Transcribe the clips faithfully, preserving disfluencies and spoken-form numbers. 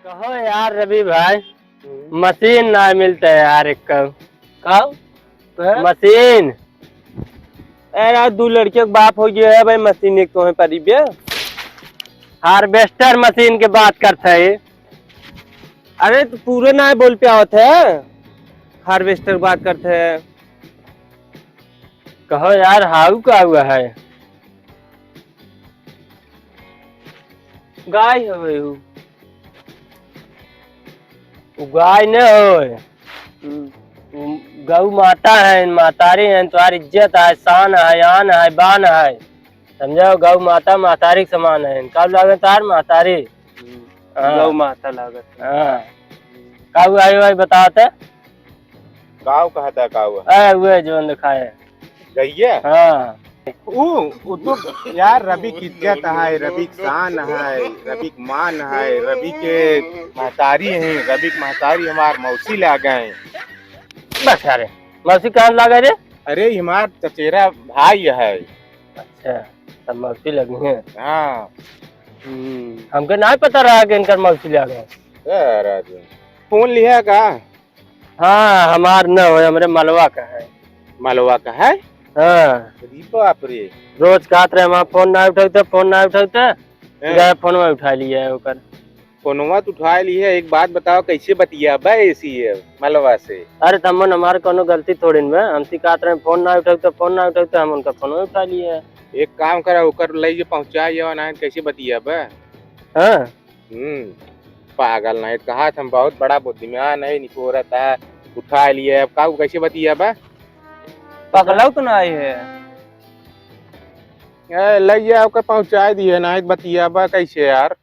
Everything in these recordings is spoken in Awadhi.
कहो यार रवि भाई, हम्म। मशीन ना मिलता है यार, एक का। का? का? मशीन। अरे यार, दो लड़कियों के बाप हो गया है भाई, मशीन एक तो है परी बे। हार्वेस्टर मशीन के बात करते है। अरे, तो पूरे ना बोल पे आवत है, हार्वेस्टर बात करते है। कहो यार, हाउ का हुआ है? गाय हवे उ। उ गाय न होय। हम्म। उ गौ माता है, मातारी है, तोहार इज्जत है, शान है, आन है, बान है। समझो, गौ माता मातारी के समान है। का लागे तार मातारी? हम्म। हाँ। गौ माता लागत है। हाँ। का हुआ है भाई, बताओ तो? काव कहता है, काव है? ए, उहे जौन दिखाए। गइया? हाँ। ऊ, ऊ तो यार रवि की इज्जत है, रवि की शान है, रवि की मान है, रवि के महतारी है, रवि की महतारी हमार मौसी लागे है। बस यार, मौसी कहाँ लागे रे? अरे, हमार चचेरा भाई है। अच्छा, तब मौसी लगी है। हाँ। हम्म, हमके ना पता रहा कि इनकर मौसी लागे है। ए, राजू, फोन लिहा का? हाँ, हमार न होय, हमरे मलवा का है। मलवा का है? हाँ। अरे बाप रे। रोज कहत रहे, हमार फोन ना उठावते, फोन ना उठावते, हैं? गए फोनवा उठा लिया है ओकर। फोनवा तो उठा लिया है, एक बात बताओ, कैसे बतियाबा ऐसी है मलवा से? अरे तमन, हमार कोनो गलती थोड़ी न बा, हमसे कहत रहे फोन ना उठावते, फोन ना उठावते, हम उनका फोनवा उठा लिया है। एक काम करा, ओकर लई के पहुँचा जावा, ना कैसे बतियाबा? हाँ। हम्म, पागल नहीं, कहा था हम बहुत बड़ा बुद्धिमान है, निकोरत है, उठा लिए, अब का, कैसे बतियाबा? पगलऊ तो नहीं है। ए, ले जा, ओकर पहुँचाए दिए, नहीं बतियाबा कैसे यार?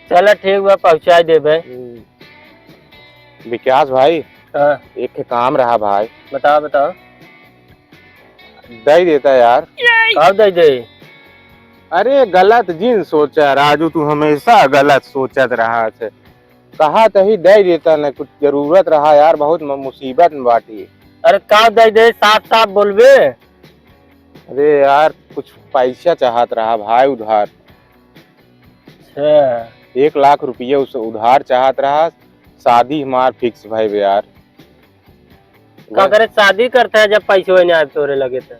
चला ठीक बा, पहुँचाए देबे। हम्म। विकास भाई, हाँ। एक ठे काम रहा भाई। बताओ, बताओ। दे देता यार। का दे दे? अरे गलत जिन सोचा राजू, तू हमेशा गलत सोचत रहा है। कहा तही दे देता न, कुछ जरूरत रहा यार, बहुत म-, मुसीबत में बाटी। अरे का दे दे, साफ साफ बोलबे। अरे यार, कुछ पैसा चाहत रहा भाई उधार। अच्छा। एक लाख रुपया उस उधार चाहत रहा, शादी हमार fix भइबे यार। का करे शादी करता है जब पैसे नहीं आए तोरे लगे तो?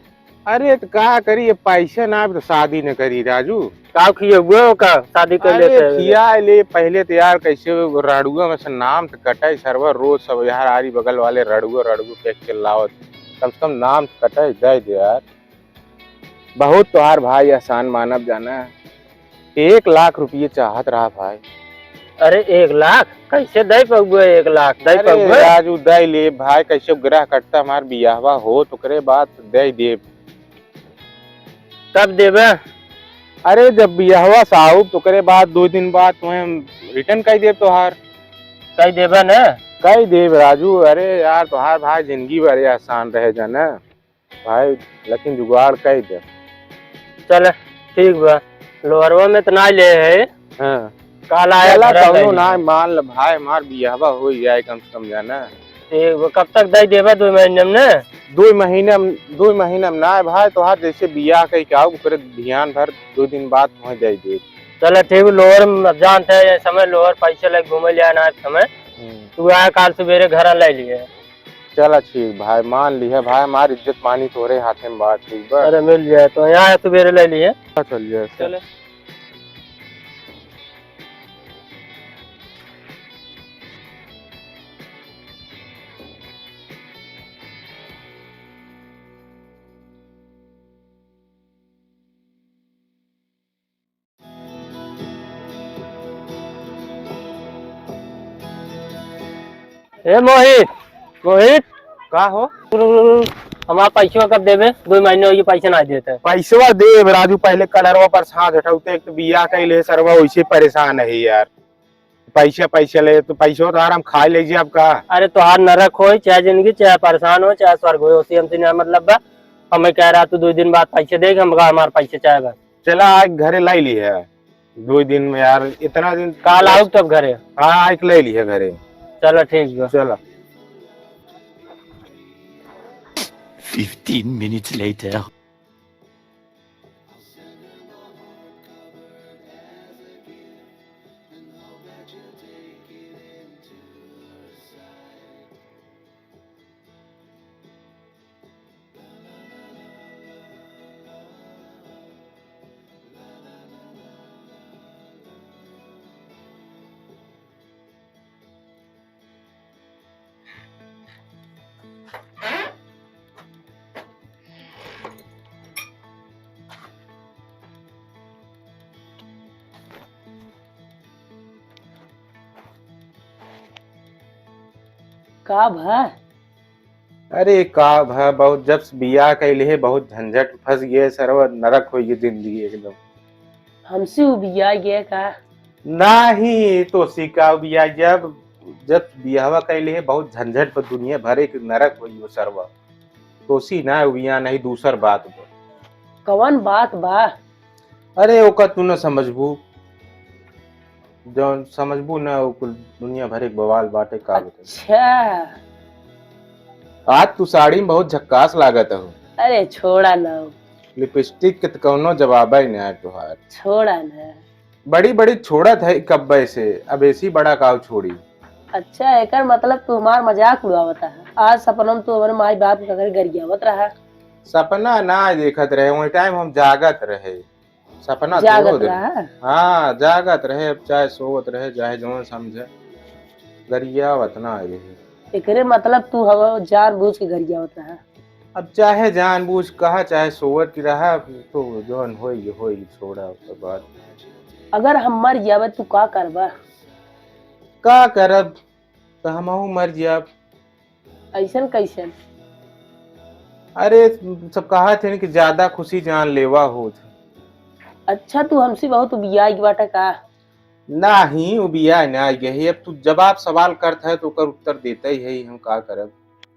अरे तो का करी, ये पैसा ना आए तो शादी न करी राजू। का खिए हुए हो का शादी कर अरे लेते हैं? खिया ले पहले तो यार, कैसे वो रड़ुआ में से नाम तो कटे सरवा, रोज सब यार आरी बगल वाले रड़ुआ रड़ुआ के चिल्लावत, कम से कम नाम तो कटे, दे दे यार। बहुत तोहार भाई एहसान मानब जाना। एक लाख रुपये चाहत रहा भाई। अरे एक लाख? कैसे दे पउबे एक लाख? दे अरे पउबे? राजू दे ले भाई, कैसे ग्रह कटता हमार बियाहवा हो, ओकरे बाद दे देब। कब देबे? अरे जब बियाहवा से आउब तो ओकरे बाद दो दिन बाद तुम्हें return कर देब तोहार। कर देबे ना? कर देब राजू, अरे यार तोहार भाई जिंदगी भर एहसान रहे जाना। भाई, लेकिन जुगाड़ कई दे। चल, ठीक बा। लोहरवा में त ना ले है। हाँ। काल आया चला, घर कौनो ले ना, है। मान ल भाई, हमार बियाहवा हो जाए कम से कम जाना। ठीक बा, कब तक दे देबा? दो महीने में ना? दो महीने में, दो महीने में ना है भाई, तोहार जैसे बियाह कई के आओ, ओकरे ध्यान भर दो दिन बाद पहुँच जाई दे। चल, ठीक, लोहर में अब जानते हैं, ये समय लोहर पैसे लेके घूमे ले आना है समय। हम्म। तू आया काल सुबेरे घर ले लिए। चला ठीक भाई, मान लिहे भाई, हमार इज्जत पानी तोरे हाथे में बा, ठीक बा? अरे मिल जाए तो यहाँ सुबेरे ले लिए। चल जाए। चले। ए मोहित, मोहित। का हो? रुक, रुक, रुक। हमार पैसवा कब देबे? दो महीने हो गए, पैसा ना देते। पैसवा देब राजू, पहले कलरवा पर साथ हटाउते, एक तो बियाह कइले सरवा, वैसे परेशान है यार। पैसा, पैसा ले, तो पैसवा तो हम खा ले जी आपका। अरे तोहार नरक होई, चाहे जिंदगी, चाहे परेशान हो, चाहे स्वर्ग होई, ओसे हमसे ना मतलब बा। हमें कह रहा तू दो दिन बाद पैसे देगा, हम कहा हमार पैसे चाहे बस। चला आज घरे लाई ली है। दो दिन में यार, इतना दिन काल आउब तब घरे। हाँ, आइक ले लिहे घरे। चलो ठीक बा। चलो। Fifteen minutes later. का भा? अरे का भा, बहुत, जब से बियाह कइले है, बहुत झंझट फंस गए सरवा, नरक होइ गए जिंदगी एकदम। हमसे उ बियाह गए का? नाही, तोसी का बियाह, जब, जब बियाहवा कइले है, बहुत झंझट पर दुनिया भरे के नरक होइ गए सरवा। तोसी ना बियाह, नहीं दूसर बात बा। कवन बात बा? अरे ओका तू न समझबू, जौन समझबू न, वो कुल दुनिया भर एक बवाल बाटे, का बताई। अच्छा। आज तू साड़ी में बहुत झक्कास लागत हो। अरे छोड़ा ना। लिपस्टिक के त कौनो जवाब ही ना है तुहार। छोड़ा ना। बड़ी बड़ी छोड़त है कब्बे से, अब ऐसी बड़ा काव छोड़ी। अच्छा, एकर मतलब तू हमार मजाक उड़ावत है। आज सपना में तू हमारे माई बाप के घर गरियावत रहा। सपना ना देखत रहे, वही टाइम हम जागत रहे। सपना जागत थोड़ो देर। रहा? हाँ, जागत रहे, अब चाहे सोवत रहे, चाहे जौन समझे, गरियावत ना आई रहे। एकरे मतलब तू हवा जानबूझ के गरियावत रहा? अब चाहे जानबूझ कहा, चाहे सोवत रहा, तो जौन होई, होई, छोड़ा, ओकर बाद। अगर हम मर जावे, तू का करबा? का करब? तो हमहू मर जाब। ऐसन कैसन? अरे, सब कहा थे कि ज्यादा खुशी जान लेवा होत। अच्छा, तू हमसे बहुत उबियाई बाटा का? नाही, उबिया ना गए। अब तू जवाब सवाल करत है तो ओकर उत्तर देते ही है, हम का करब?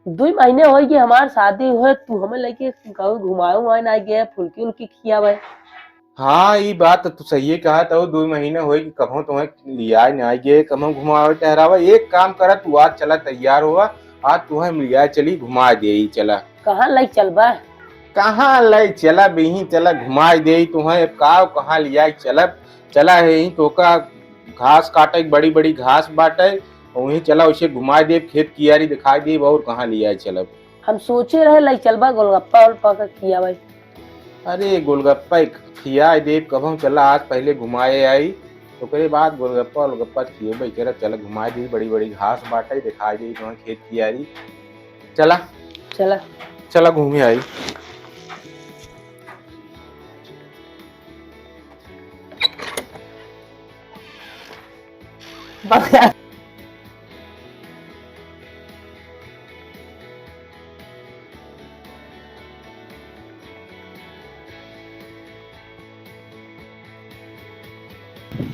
दुई महीने होई कि हमार शादी हुए, तू हमें लेके कहूँ घुमावे उमावे ना गए, फुल्की उल्की खियावे। हाँ, ई बात तो तू सही कहा, तो दुई महीने होई कि कभो तुम्हें लियाए ना गए, कभो घुमावे टहरावे। एक काम करा, तू आज चला, तैयार हुआ, आज तुम्हें लियाए चली, घुमा दे, चला। कहाँ ले चलबा? कहाँ ले चला, बिही चला, घुमा दे तुम्हें। अब का, कहाँ लियाए चलब? चला है यहीं तोका घास काटे, बड़ी बड़ी घास बाटे, वहीं चला, उसे घुमा दे, खेत कियारी दिखाई दे, और कहाँ लियाए चलब? हम सोचे रहे लाई चलबा गोलगप्पा ओलपा का खियावे। अरे गोलगप्पा एक खियाए देब, कबहूँ चला, आज पहले घुमाए आई, ओकरे बाद गोलगप्पा ओलगप्पा खिएबे, केरा चला घुमाए दी, बड़ी बड़ी घास बाटे, दिखाई दी तुम्हें खेत कियारी। चला। चला। चला घूमे आई। बस यार।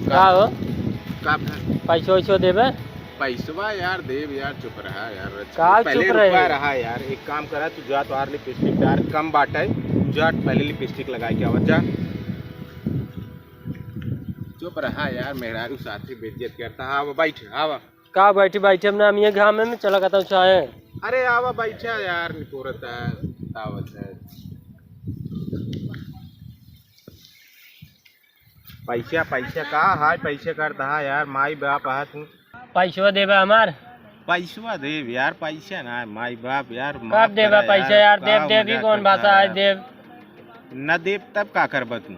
का हो? का भा? पैसो वैसो देबे? पैसवा यार देब यार, चुप रहा यार। का पहले चुप रहे? रुपया रहा यार, एक काम करा, तू जा, तोहार लिपस्टिक यार कम बाटे, तू जा पहले लिपस्टिक लगा के आवा, जा। चुप रहा यार, मेहरारू साथी बेइज्जत करता। हाँ, आवा, बैठ, आवा। का बैठी, बैठी, हम ना, हम ये घाम में चला कहता हूँ चाहे। अरे आवा, बैठा यार, निपोरत है, आवत है। पैसा, पैसा का हाय, पैसे कर दहा यार, माई बाप है तू। पैसवा देबा हमार? पैसवा देब यार, पैसा ना, माई बाप यार, कब देबा पैसा यार? देब, देब, ई कौन भाषा है, देब? न देब तब का करबा तू?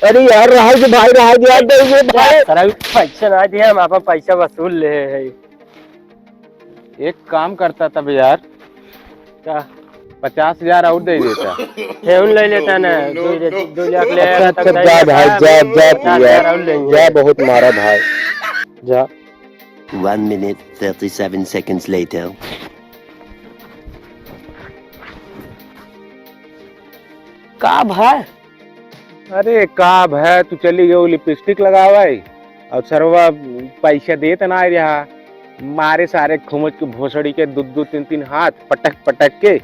अरे यार, रहा दे भाई, रहा दे यार, दे दे भाई। सारा पैसा ना दिया, हम आपन पैसा वसूल ले है। एक काम करता तब यार, का? पचास हजार और दे देता। हेउन ले लेता ना, दो, दो लाख ले अच्छा, आया, अच्छा, तब जा भाई, जा, जा तू यार, जा, बहुत मारा भाई, जा। One minute, thirty-seven seconds later. का भाई? अरे का भै, तू चली गयो लिपस्टिक लगावे और सरवा पैसा देत ना रहा, मारे सारे खुमच के भोसड़ी के दू दू तीन तीन हाथ पटक पटक के।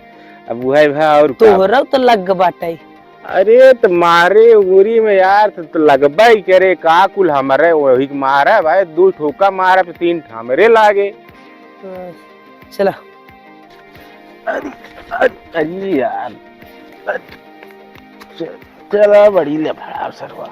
अब वह भै और का? तोहरा तो लग बाटे। अरे त मारे उरी में यार, त, त लगबे करे का कुल हमरे वही के मारा भाई, दू ठोका मारा तो तीन ठा हमरे लागे। चला। अरे, अरे, अरे यार। अरे, च-, चला बड़ी लफड़ा सरवा।